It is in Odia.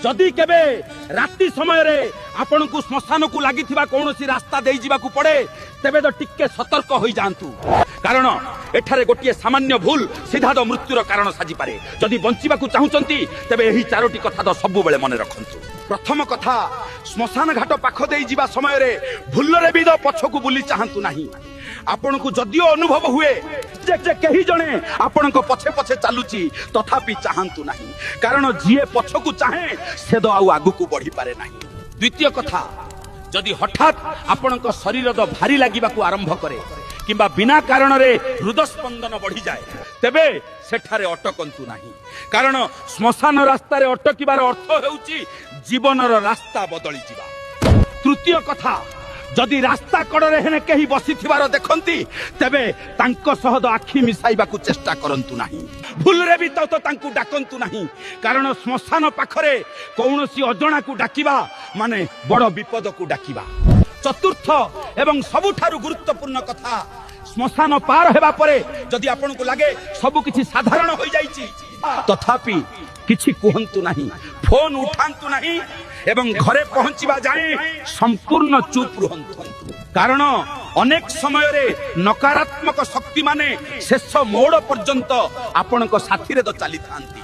ଯଦି କେବେ ରାତି ସମୟରେ ଆପଣଙ୍କୁ ଶ୍ମଶାନକୁ ଲାଗିଥିବା କୌଣସି ରାସ୍ତା ଦେଇ ଯିବାକୁ ପଡେ, ତେବେ ତ ଟିକେ ସତର୍କ ହୋଇଯାଆନ୍ତୁ, କାରଣ ଏଠାରେ ଗୋଟିଏ ସାମାନ୍ୟ ଭୁଲ ସିଧା ତ ମୃତ୍ୟୁର କାରଣ ସାଜିପାରେ। ଯଦି ବଞ୍ଚିବାକୁ ଚାହୁଁଛନ୍ତି, ତେବେ ଏହି ଚାରୋଟି କଥା ତ ସବୁବେଳେ ମନେ ରଖନ୍ତୁ। ପ୍ରଥମ କଥା, ଶ୍ମଶାନ ଘାଟ ପାଖ ଦେଇ ଯିବା ସମୟରେ ଭୁଲରେ ବି ତ ପଛକୁ ବୁଲି ଚାହାନ୍ତୁ ନାହିଁ। ଆପଣଙ୍କୁ ଯଦିଓ ଅନୁଭବ ହୁଏ ଯେ କେହି ଜଣେ ଆପଣଙ୍କ ପଛେ ପଛେ ଚାଲୁଛି, ତଥାପି ଚାହାନ୍ତୁ ନାହିଁ, କାରଣ ଯିଏ ପଛକୁ ଚାହେଁ ସେ ତ ଆଉ ଆଗକୁ ବଢିପାରେ ନାହିଁ। ଦ୍ୱିତୀୟ କଥା, ଯଦି ହଠାତ୍ ଆପଣଙ୍କ ଶରୀର ତ ଭାରି ଲାଗିବାକୁ ଆରମ୍ଭ କରେ କିମ୍ବା ବିନା କାରଣରେ ହୃଦସ୍ପନ୍ଦନ ବଢିଯାଏ, ତେବେ ସେଠାରେ ଅଟକନ୍ତୁ ନାହିଁ, କାରଣ ଶ୍ମଶାନ ରାସ୍ତାରେ ଅଟକିବାର ଅର୍ଥ ହେଉଛି ଜୀବନର ରାସ୍ତା ବଦଳିଯିବା। ତୃତୀୟ କଥା, ଯଦି ରାସ୍ତା କଡ଼ରେ ହେନେ କେହି ବସିଥିବାର ଦେଖନ୍ତି, ତେବେ ତାଙ୍କ ସହ ତ ଆଖି ମିଶାଇବାକୁ ଚେଷ୍ଟା କରନ୍ତୁ ନାହିଁ। ଭୁଲରେ ବି ତ ତାଙ୍କୁ ଡାକନ୍ତୁ ନାହିଁ, କାରଣ ଶ୍ମଶାନ ପାଖରେ କୌଣସି ଅଜଣାକୁ ଡାକିବା ମାନେ ବଡ଼ ବିପଦକୁ ଡାକିବା। ଚତୁର୍ଥ ଏବଂ ସବୁଠାରୁ ଗୁରୁତ୍ୱପୂର୍ଣ୍ଣ କଥା, ଶ୍ମଶାନ ପାର ହେବା ପରେ ଯଦି ଆପଣଙ୍କୁ ଲାଗେ ସବୁ କିଛି ସାଧାରଣ ହୋଇଯାଇଛି, ତଥାପି କିଛି କୁହନ୍ତୁ ନାହିଁ, ଫୋନ ଉଠାନ୍ତୁ ନାହିଁ ଏବଂ ଘରେ ପହଞ୍ଚିବା ଯାଏଁ ସମ୍ପୂର୍ଣ୍ଣ ଚୁପ୍ ରୁହନ୍ତୁ, କାରଣ ଅନେକ ସମୟରେ ନକାରାତ୍ମକ ଶକ୍ତିମାନେ ଶେଷ ମୋଡ଼ ପର୍ଯ୍ୟନ୍ତ ଆପଣଙ୍କ ସାଥିରେ ତ ଚାଲିଥାନ୍ତି।